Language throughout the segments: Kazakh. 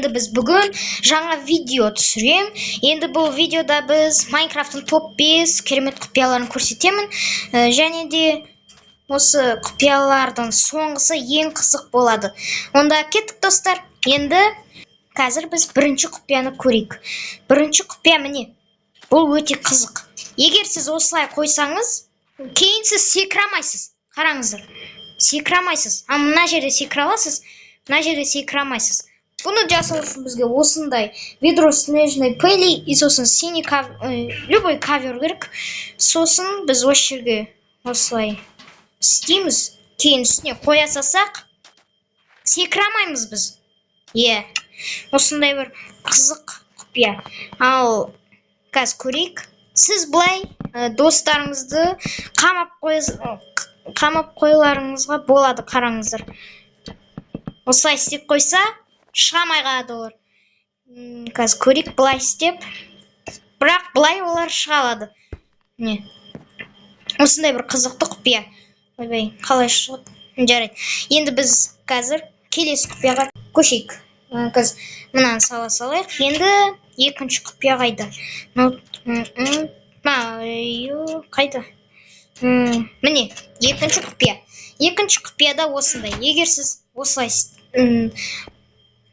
Енді біз бүгін жаңа видео түсірем. Енді бұл видеода біз Майнкрафттың топ 5 керемет құпияларын көрсетемін. Және де осы құпиялардың соңғысы ең қызық болады. Онда кеттік, достар. Енді қазір біз бірінші құпияны көрейік. Бірінші құпия міне. Бұл өте қызық. Егер сіз осылай қойсаңыз, кейін сіз секіре алмайсыз. Қараңыздар. Секіре алмайсыз. А мына жерде секіре аласыз, мына жерде секіре алмайсыз. Бұны жасау үшін бізге осындай ведро снежной пыли и сосын синий любой ковер керек. Сосын біз осы жерге осылай істейміз. Кейін үстіне қоя салсақ, секіре алмаймыз біз. Иә, осындай бір қызық құпия. Ал қазір көрейік. Сіз былай достарыңызды қамап қоюларыңызға болады, қараңыздар. Осылай істеп қойса, шыға алмай қалады олар. Қазір көрейік былай істеп. Бірақ былай олар шыға алады. Міне. Осындай бір қызықты құпия. Ойбай, қалай шығады? Жарайды. Енді біз қазір келесі құпияға көшейік. Қазір мынаны сала салайық. Енді екінші құпия қайда? Ну, қайда? Міне, екінші құпия. Екінші құпияда осындай. Егер сіз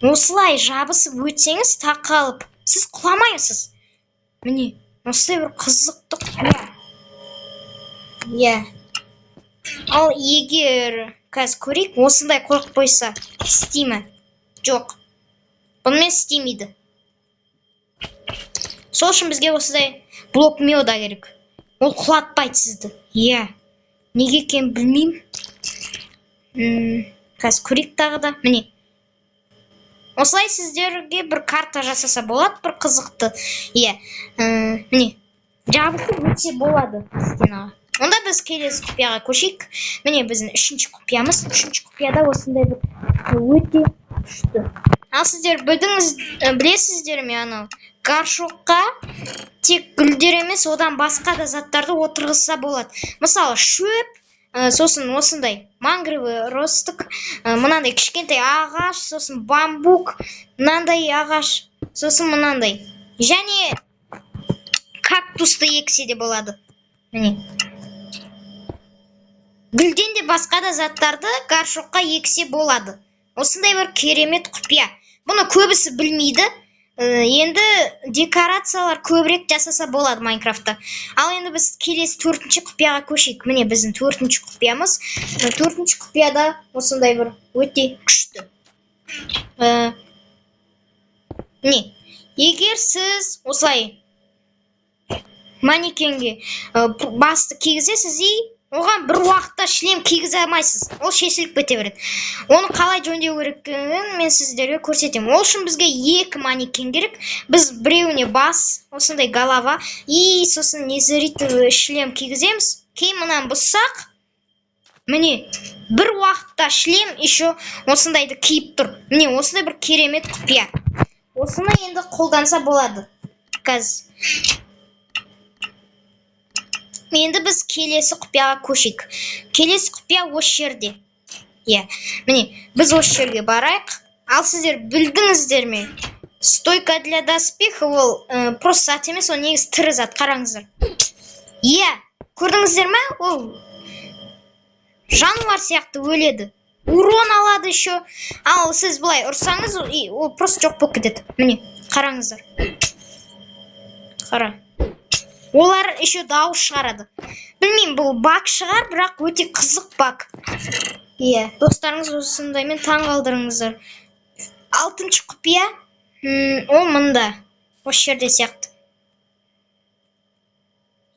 осылай жабысып өтсеңіз, тақалып, сіз құламайсыз. Міне, осындай бір қызықты құпия. Иә. Ал егер қазір көрейік, осындай қойып қойса, істей ме? Жоқ. Бұнымен істемейді. Сол үшін бізге осындай блок меда керек. Ол құлатпайды сізді. Иә. Неге екенін білмеймін. Қазір көрейік тағы да. Міне. Осылай сіздерге бір карта жасаса болады, бір қызықты. Иә. Міне. Жабысып өтсе болады стенаға. Онда біз келесі құпияға көшейік. Міне, біздің үшінші құпиямыз. Үшінші құпияда осындай бір өте күшті. Ал сіздер білдіңіз, білесіздер ме, анау горшокқа тек гүлдер емес, одан басқа да заттарды отырғызса болады. Мысалы, шөп, сосын осындай мангровый росток, мынандай кішкентай ағаш, сосын бамбук, мынандай ағаш, сосын мынандай. Және кактусты ексе де болады. Міне. Гүлден де басқа да заттарды горшокқа ексе болады. Осындай бір керемет құпия. Бұны көбісі білмейді. Енді декорациялар көбірек жасаса болады Майнкрафтта. Ал енді біз келесі төртінші құпияға көшейік. Міне, біздің төртінші құпиямыз. Төртінші құпияда осындай бір өте күшті. Міне, егер сіз осылай манекенге басты кигізесіз и оған бір уақытта шлем кигізе алмайсыз, ол шешіліп кете береді. Оны қалай жөндеу керектігін мен сіздерге көрсетемін. Ол үшін бізге екі манекен керек. Біз біреуіне бас, осындай голова и сосын незеритовый шлем кигіземіз. Кейін мынаны бұзсақ, міне, бір уақытта шлем еще осындайды киіп тұр. Міне, осындай бір керемет құпия. Осыны енді қолданса болады. Қазір енді біз келесі құпияға көшейік. Келесі құпия осы жерде. Иә, міне, біз осы жерге барайық. Ал сіздер білдіңіздер ме, стойка для доспеха ол просто зат емес, ол негізі тірі зат. Қараңыздар. Иә, көрдіңіздер ме, ол жануар сияқты өледі, урон алады еще. Ал сіз былай ұрсаңыз, и ол просто жоқ болып кетеді. Міне, қараңыздар, қара, олар еще дауыс шығарады. Білмеймін, бұл баг шығар, бірақ өте қызық баг. Иә, достарыңыз осындаймен таң қалдырыңыздар. Алтыншы құпия, ол мында, осы жерде сияқты.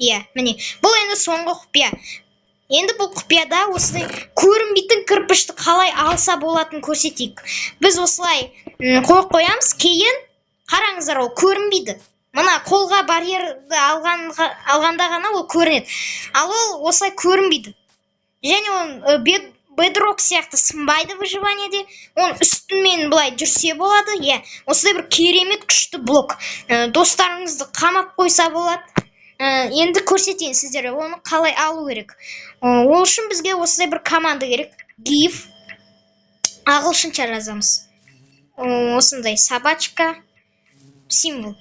Иә, міне, бұл енді соңғы құпия. Енді бұл құпияда осындай көрінбейтін кірпішті қалай алса болатынын көрсетейік. Біз осылай қойып қоямыз. Кейін қараңыздар, ол көрінбейді. Мына қолға барьерді алғанда ғана ол көрінеді, ал ол осылай көрінбейді. Және ол бедрок сияқты сынбайды выживаниеде, оның үстімен былай жүрсе болады. Иә, осындай бір керемет күшті блок. Достарыңызды қамап қойса болады. Енді көрсетейін сіздерге оны қалай алу керек. Ол үшін бізге осындай бір команда керек: give, ағылшынша жазамыз. Осындай собачка символ.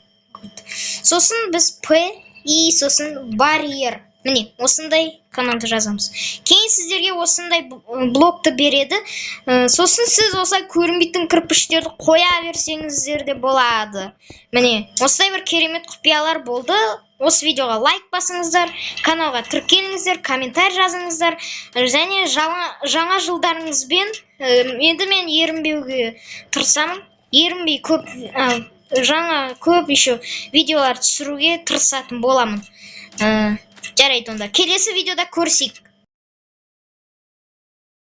Сосын біз П и сосын барьер, міне, осындай команда жазамыз. Кейін сіздерге осындай блокты береді. Сосын сіз осылай көрінбейтін кірпіштерді қоя берсеңіздер де болады. Міне, осындай бір керемет құпиялар болды. Осы видеоға лайк басыңыздар, каналға тіркеліңіздер, комментарий жазыңыздар және жаңа жылдарыңызбен. Енді мен ерінбеуге тырысамын, ерінбей көп жаңа көп еще видеолар түсіруге тырысатын боламын. Жарайды, онда келесі видеода көрісейік.